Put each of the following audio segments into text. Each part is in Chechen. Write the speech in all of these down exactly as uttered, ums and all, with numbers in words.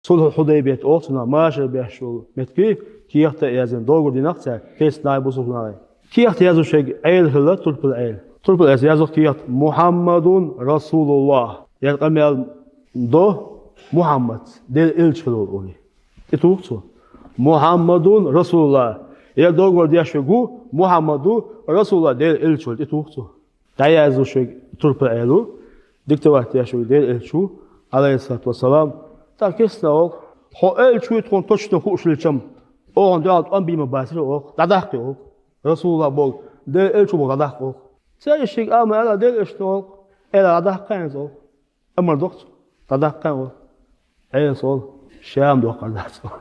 Сулхьул Хьудайбият олу цунах, машар беш йолу меттиг, кехат а яздина, договор дина цара, христиан бусулба нахе. Кехат яздинарг Ӏела хилла, турпал Ӏела. Турпал Ӏела яздо кехат: «Мухьаммадун Расулуллах». Яра къамел до Мухьаммад, Делан элча хилла волу олий. ТӀетуху цо: «Мухьаммадун Расулуллах». Яра договор деш верг ву: «Мухьаммаду Расулуллах, Делан элча волу», тӀетуху цо. ДӀаяздинарг турпал Ӏела ву, диктовать деш верг Делан элча ву, алейхиссалату вассалам. ТӀаккха кестина олу: «Хьо элча вуй тхуна точно хууш хилча, оха дуьхьал тӀом бийр ма бацара», олу, «дӀадаккхи», олу. «Расулуллах боху, Делан элча ву боху, дӀадаккхи», олу. Цара иштта а ма аьлла, Делан элчано олу, эла, дӀадаккхи иза, олу. Амар доккху цо, дӀадаккхи, олу. Ӏелас олу: «Ша-м доккхур дац», олу.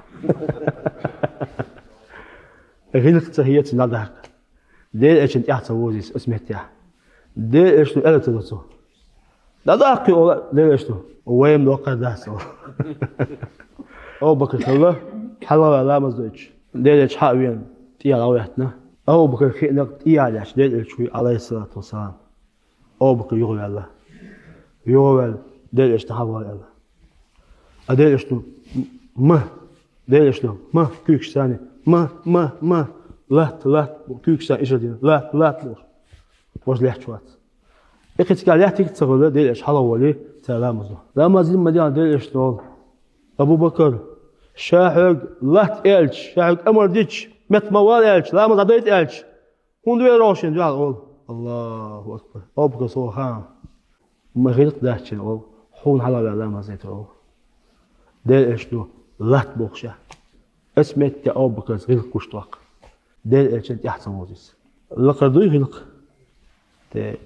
ГӀиллакх ца хеташ дӀадаккха. Делан элчанна тӀаьхьа ца вузийса оцу меттехь. Делан элчано аьлла ца до цо. «ДӀадаккхи», олу Делан элчано, «Вай-м доккхур дац», олу. Абу-Бакр хилла, хьалхаваьлла ламаз дойтуш. Делан элча хьа а веана, тӀехьа дӀаваьттина. Абу-Бакр хиъна тӀехьа лаьтташ Делан элча вуй, алейхиссалату вассалам. Абу-Бакр юхаваьлла. Юхаваьлла, Делан элча хьалхавала аьлла. А Делан элчано: «Ма, Делан элчано, ма, куьйгаш санна, ма, ма, ма, латта, латта», куьйгаш санна иштта дина, «латта, латта», бохуш. Важа лаьтташ вац. И кхин цигахь лаьттиг а ца хилла, Делан элча хьалхаволий, цара ламаз до. Ламаз дина ма-дина Делан элчано олу: «Абу-Бакр, ша хьоьга латта аьлча, ша хьоьга амар дича, метта ма вала аьлча, ламаз дӀадайта аьлча, хӀунда вер ву хьо шена дуьхьал?» олу. Аллаху акбар. Абу-Бакр со хаам. Ма гӀиллакх дац шена, олу, хьуна хьалхаваьлла ламаз дайтар, олу. Делан элчано латта боху ша. Оцу метте Абу-Бакрас гӀиллакх гуш доккху. Делан элчанна тӀаьхьа ца вузийса. Лакхара дуй гӀиллакх? Те,